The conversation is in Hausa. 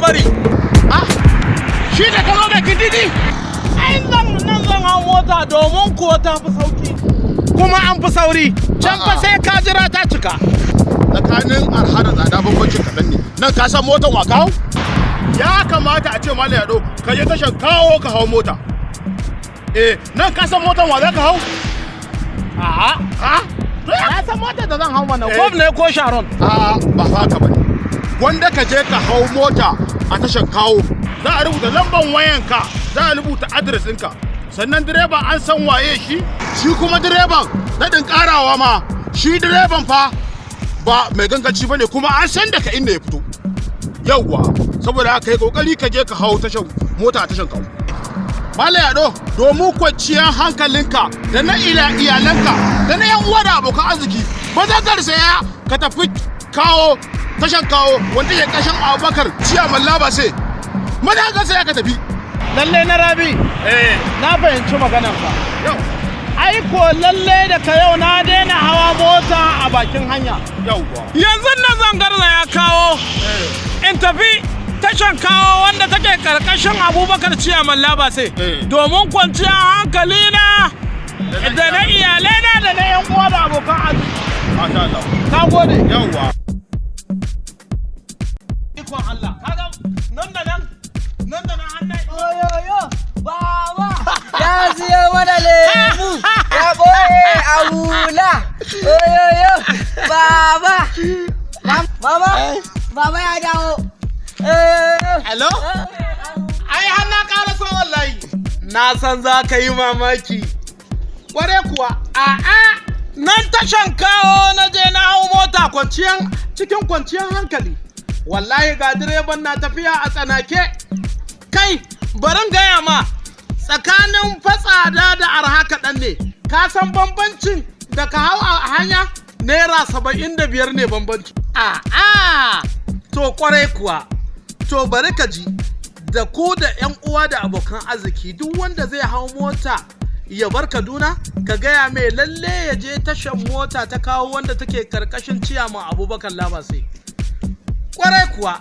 bari. Ah, shi da ka zo da gididi. Ai zan nan zan hau mota domin kuwa ta fi sauki. Kuma an fi sauri. Can fa sai ka jira ta cika. Tsakanin arha da tsada bambancin kaɗan ne. Nan ka san motan wa kawo? Ya kamata a ce, Malam Yado, ka je tashan Kawo ka hau mota. Eh, nan ka san motan wa za ka hau? A'a. Ha? Na san motar da zan hau mana. Eh. Golf ne ko Sharon. A'a, ba haka bane. Wanda ka je ka hau mota a tashan Kawo, za a rubuta lamban wayanka, za a rubuta address ɗinka. Sannan direba an san waye shi, shi kuma direban daɗin ƙarawa ma, shi direban fa ba mai ganganci bane, kuma an san daga inda ya fito. Yauwa, saboda haka yi kokari ka je ka hau tashan mota a tashan Kawo. Malam Yado, domin kwanciyar hankalinka da na iyalanka da na yan uwa da abokan arziki, ba za ka saya ka tafi Kawo, tashan Kawo wanda ke kashin Abubakar Ciyaman Laba, sai maza ka saya ka tafi. Lalle na Rabi. Eh. Na fahimci maganar ka. Yau. Ai ko lalle daga yau na daina hawa mota a bakin hanya. Yauwa. Yanzu nan zan garzaya Kawo. In tafi tashan Kawo wanda take karkashin Abubakar Ciyaman Labase. Eh. Domin kwanciyar hankali na da na iyalai na da na yan uwa da abokan arziki. Masha Allah. Na gode. Yauwa. Ikon Allah. Kaga nan da nan nan da nan hannun. Oyoyo, baba, ya siyo mana lemu, ya ɓoye a hula. Oyoyo, baba. Mama, baba ya dawo. Oyoyo. Hello? Ai har na ƙara so wallahi. Na san za ka yi mamaki. Kware kuwa, a'a, nan tashan Kawo na je na hau mota cikin kwanciyan hankali. Wallahi ga direban na tafiya a tsanake. Kai, barin gaya ma, tsakanin fatsada da arha kaɗan ne. Ka san bambancin da ka hau a hanya? ₦75 ne bambanci. A'a, to kwarai kuwa. To bari ka ji, da ku da 'yan uwa da abokan arziki, duk wanda zai hau mota ya bar Kaduna, ka gaya mai lalle ya je tashan mota ta Kawo wanda take karkashin Ciyaman Abubakar Labase. Kwarai kuwa.